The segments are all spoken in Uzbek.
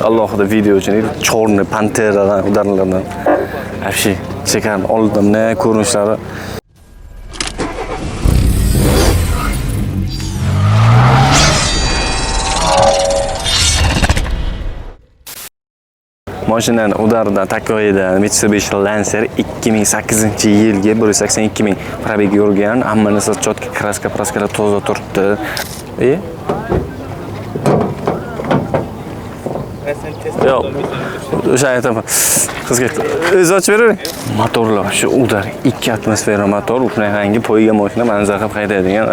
Alohida video uchun Chorni Panteradan udarlardan вообще chekarni oldindan ne ko'rinishlari. Mashinani udaridan Takoyida Mitsubishi Lancer 2008-yilgi 182 ming probeg yurgan, hamma narsa chotki, kraska, praskalar toza turibdi. Yo'q. O'sha aytaman. Qizga o'zi ochib beravering. Motorlar shu udar 2 atmosfera motor, shunaqangi poyga mashina manzara qilib haydaydigan.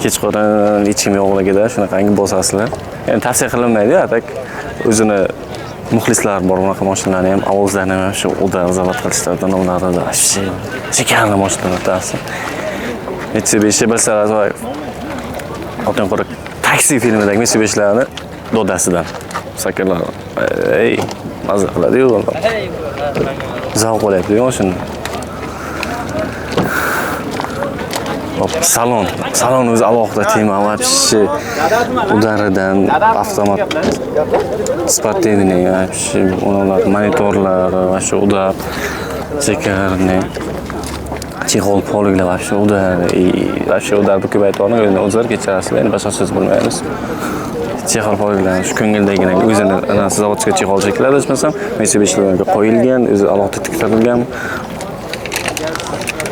Kechqurun hech kim yo'qligida shunaqangi bosasizlar. Endi tavsiya qilinmaydi, a tak o'zini muxlislar bor bunaqa mashinalarni ham ovozlarini ham shu udar zavod qilishlardan ularida вообще shekarli mashinalar tavsiya. Mitsubishi bilsalar, Oltin quruq taksi filmidagi Mitsubishilarni dodasidan. Sakarlar. Ey, mazza qiladi-yu. Zavq olyapti-yu mashina. Hop, salon. Salon o'zi alohida tema, вообще udaridan avtomat спортивный, вообще ular monitorlar, вообще udar chekarni chexol poliklar вообще udar, вообще udar bu ko'payib o'zini o'zlari kechirasizlar, endi boshqa so'z bilmaymiz. Chexol poliklar shu ko'ngildagina o'zini anasi zavodga chexol chekiladi, adashmasam, Mitsubishilarga qo'yilgan, o'zi alohida tiktirilgan.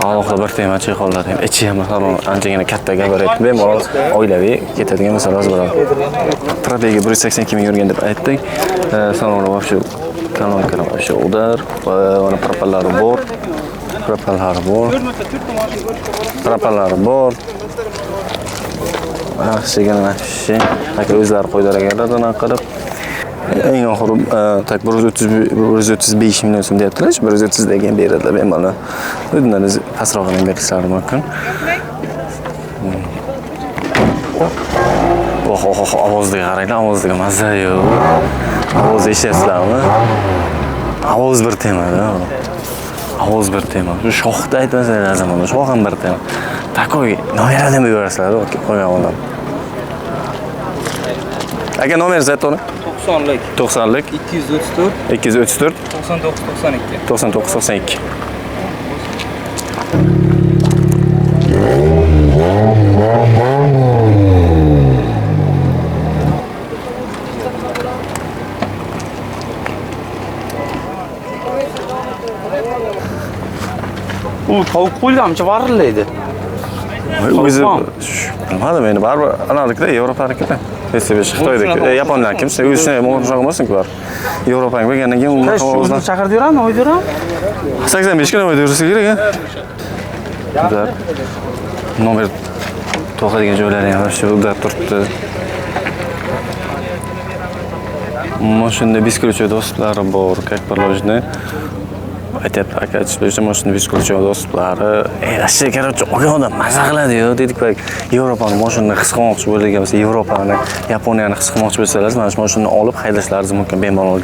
Alohida bir tema chexollar ham. Ichi ham salon anchagina katta gabarit, bemalol oilaviy ketadigan masalasi bo'ladi. Probegi 182 ming yurgan deb aytdik. Saloni вообще kolonkalar вообще udar, mana propellari bor. Propellari bor. Propellari bor. Yaxshigina вообще aka o'zlari qo'ydilar ekanlar anaqa qilib. Eng oxiri tak 135 million so'm deyaptilar. 130 degan beradilar bemalol. Undan pastrog'ini ham berishlari mumkin. Oh, oh, oh, ovoziga qaranglar, ovoziga mazza-yu. Ovoz eshityapsizlarmi? Ovoz bir temada. Ovoz bir tema. Shu shohda aytmasanglar zamon, shoh ham bir tema. Takoy nomerdan berasizlar, qo'ygan odam. Aka nomeringizni aytib oling. 90lik 90lik 234 234 99 92. 99 92. U tovuq qo'yilgancha varillaydi. O'zi bilmadim endi baribir ananikida Yevropanikida. Mitsubishi Xitoydagi, Yaponlar kimsa o'zi shunday shunaqa bo'lsin-ku baribir. Yevropaning bo'lgandan keyin unaqa ovozdan Shaharda yurami, uyda yurami? 85 kilometr yursa kerak, ha? Ular nomer to'qadigan joylari ham shu udar turibdi. Mashinada бесключевой do'stlari bor, как положено. Aytyapti, aka, aytishdi, mashina бесключевой do'stlari. Вообще, короче, olgan odam maza qiladi-yu, dedik, Yevropani mashinani his qilmoqchi bo'lgan bo'lsa, Yevropani, Yaponiyani his qilmoqchi bo'lsangiz, mana shu mashinani olib haydashlaringiz mumkin bemalol.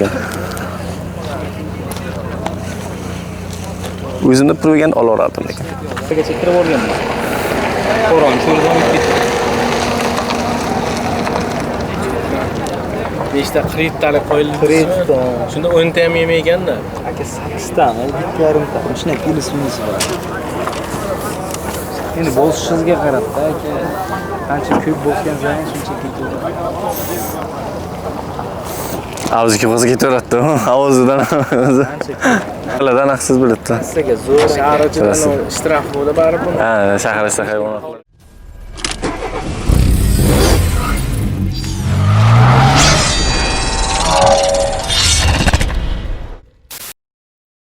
O'zimni pul berganda olaverardim lekin. Gacha kirib olganman. Qo'ron cho'ldan o'tib ketdi. Nechta kreditalik qo'yildi? Kredit. Shunda 10 ta ham yemayganda. Aka 8 tami, 1.5 ta. Shunday plyus minus bor. Endi bosishingizga qarab-da aka. Qancha ko'p bosgan sayin shuncha ketadi. Avziga bo'lsa ketaveradi-da, ovozidan o'zi. Ulardan haqsiz biladi. Sizga zo'r Shahar ichida shtraf bo'ldi baribir. Ha, shahar ichida hayvonot.